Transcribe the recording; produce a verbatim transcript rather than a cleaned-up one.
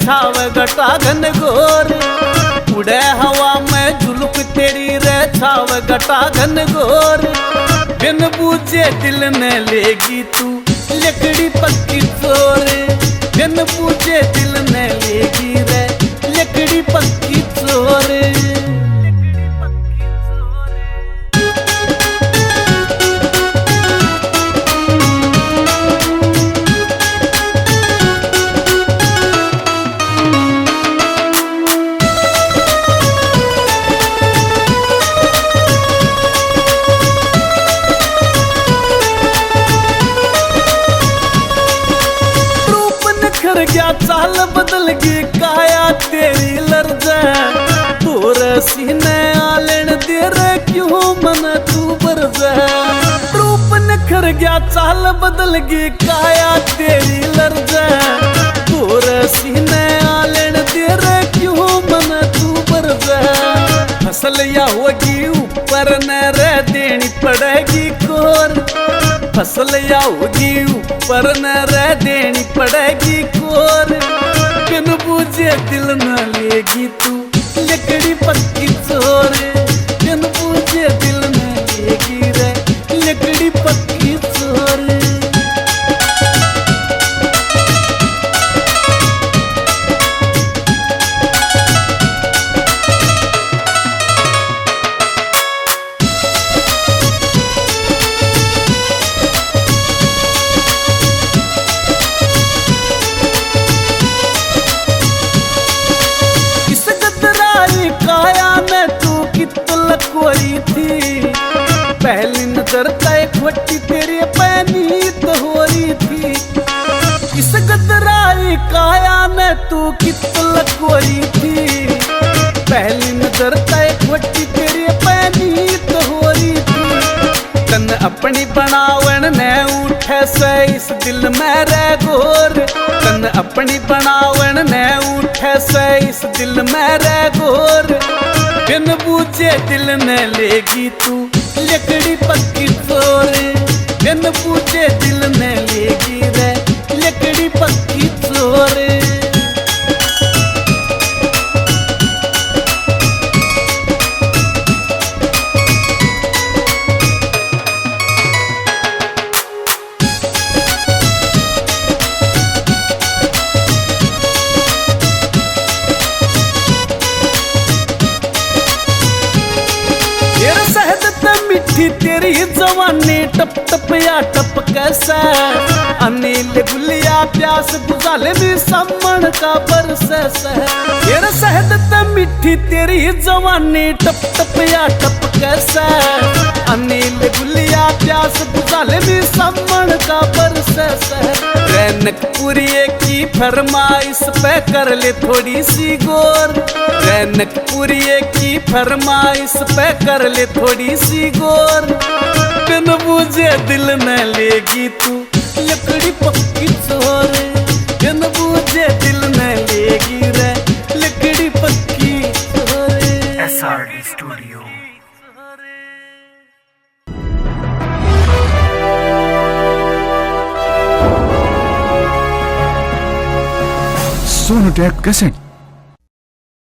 छाव घटा घनघोर। उड़े हवा में जुल्फ तेरी रे, छाव घटा घनघोर। बिन बूझे दिल ने लेगी तू लकड़ी पक्की चोर। बिन बूझे दिल ने लेगी रे लकड़ी पक्की चोर। रूप निखर गया, चाल बदल गई, काया तेरी लरजै। तू रे सीने आलेण दे रे, क्यों मन तू बरजै। रूप निखर गया, चाल बदल गई, काया तेरी लरजै। तू रे सीने आलेण दे रे, क्यों मन तू बरजै। फसल या होगी ऊपर न रे, देनी पड़ेगी कोर। फसल या होगी ऊपर न रे, देनी पड़ेगी कोर। बिन बूझे दिल न लेगी तू लकड़ी पक्की चोर। बिन बूझे दिल न लेगी रे लकड़ी पक्की चोर। इस गदराई काया में तू कित लकोरी थी, पहली नजर तय खोटी तेरे पे नीत हो रही थी। इस गदराई काया ने तू कित लकोरी थी, पहली नजर तय खोटी तेरे पे नीत हो रही थी। तन अपनी बनावण ने उठे से इस दिल में रे घोर। तन अपनी बनावण ने उठे से इस दिल में रे घोर। बिन बूझे दिल ने लेगी तू लकड़ी पक्की चोर। बिन बूझे दिल ने लेगी रे लकड़ी पक्की चोर। तेरे शहद ते मीठी तेरी जवानी, टप टप या टप कैसे। अनिल गुलिया प्यास बुझा ले भी सामण का बरसे से। तेरे शहद ते मीठी तेरी जवानी, टप टप या टप कैसे। अनिल गुलिया प्यास बुझा ले भी सामण का बरसे से। रैनकपुरिये की फरमाइश पे कर ले थोड़ी सी गौर। रैनकपुरिये की फरमाइश पे कर ले थोड़ी सी गौर। बिन बूझे दिल न लेगी तू लकड़ी पक्की चोर। बिन बूझे दिल न लेगी रे लकड़ी पक्की चोर। SRD studio. Sonotech cassette।